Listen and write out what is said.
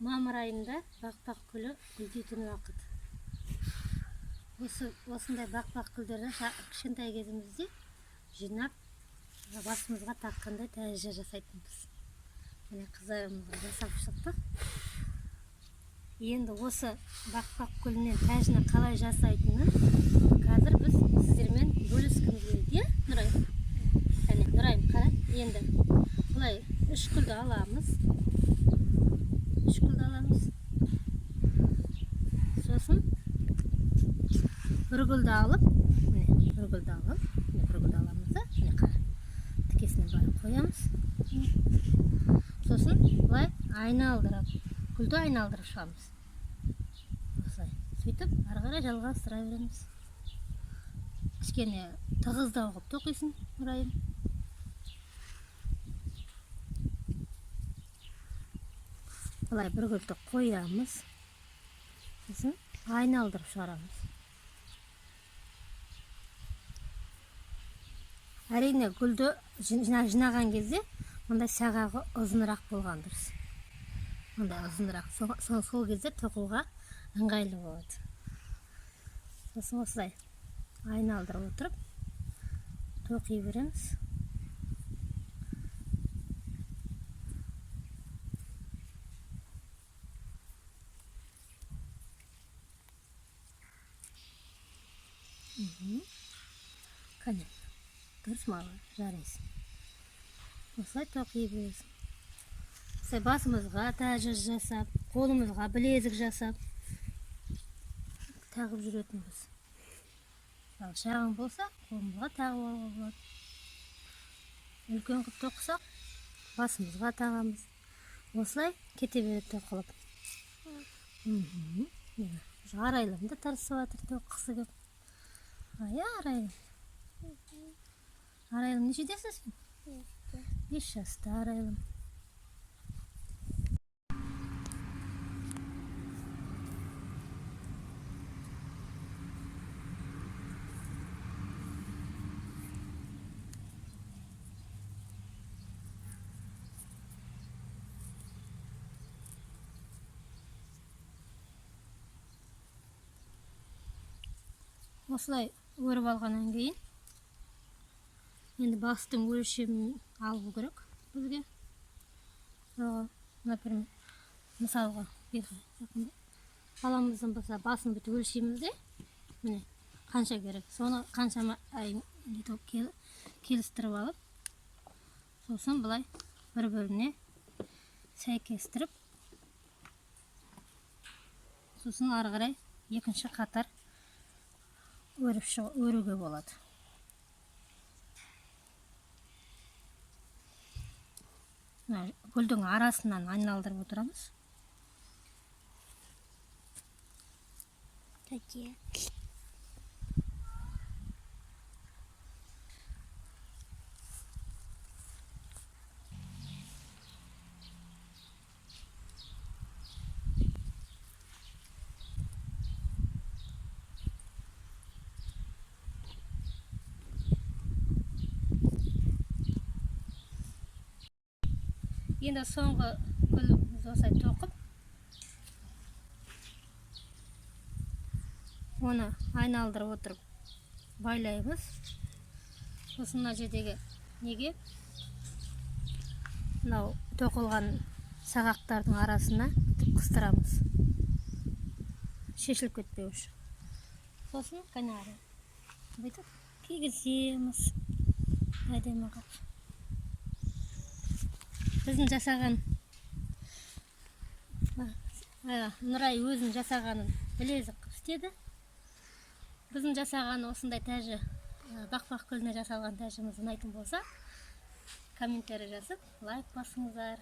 Мамыр айында бақбақ гүлі гүлдейтін уақыт. Осындай бақбақ гүлдерді кішкентай кезімізде жинап басымызға таққандай тәжі жасайтынбыз. Міне, қыздарымызға жасап шықтық. Енді осы бақбақ гүлінен тәжіні қалай жасайтынын қазір біз сіздермен бөліскіміз келеді, иә, Нұрайым? Кәне, Нұрайым, қара, енді былай үш гүлді аламыз. Үш гүлді аламыз. Сосын бір гүлді алып, міне, бір гүлді алып, міне, бір гүлді аламыз да, міне, қара, тікесіне былай қоямыз. Сосын былай айналдырып, гүлді айналдырып шығамыз. Осылай. Сөйтіп ары қарай жалғастыра береміз. Кішкене тығыздау қылып тоқисың, Нұрайым. Былай бір гүлді қоямыз. Сосын айналдырып шығарамыз. Әрине, гүлді жинаған кезде мындай сағағы ұзынырақ болған дұрыс. Мындай ұзынырақ. Сол кезде тоқуға ыңғайлы болады. Сосын осылай айналдырып отырып тоқи береміз. Кәне, дұрыс маған жарайсың. Осылай тоқи бересің. Осылай басымызға тәжі жасап, қолымызға білезік жасап тағып жүретінбіз. Ал шағын болса, қолымызға тағып алуға болады. Үлкен қылып тоқысақ, басымызға тағамыз. Осылай кете береді тоқылып. Міне, Арайлым да тырысып жатыр тоққысы келіп. Ая, Арайлым. Арайлым, нешедесің сен? 5-те. 5 жаста Арайлым. Осылай өріп алғаннан кейін енді бастың өлшемін алу керек бізге. Например, мысалға, баламыздың болса басын бүйтіп өлшейміз де, міне, қанша керек, соны қаншама келістіріп алып, сосын былай бір-біріне сәйкестіріп, сосын ары қарай екінші қатар өруге болады. Мына гүлдің арасынан айналдырып отырамыз. Такие. Енді соңғы гүлімізді осылай тоқып, оны айналдырып отырып байлаймыз. Сосын мына жердегі неге мынау тоқылған сағақтардың арасына бүйтіп қыстырамыз, шешіліп кетпеу үшін. Сосын кәне бүйтіп кигіземіз әдемі қылып. Біздің жасаған, Нұрай өзінің жасағанын білезік қылып істеді. Біздің жасаған осындай тәжі, бақбақ гүліне жасалған тәжіміз ұнайтын болса, комментарий жазып, лайк басыңыздар.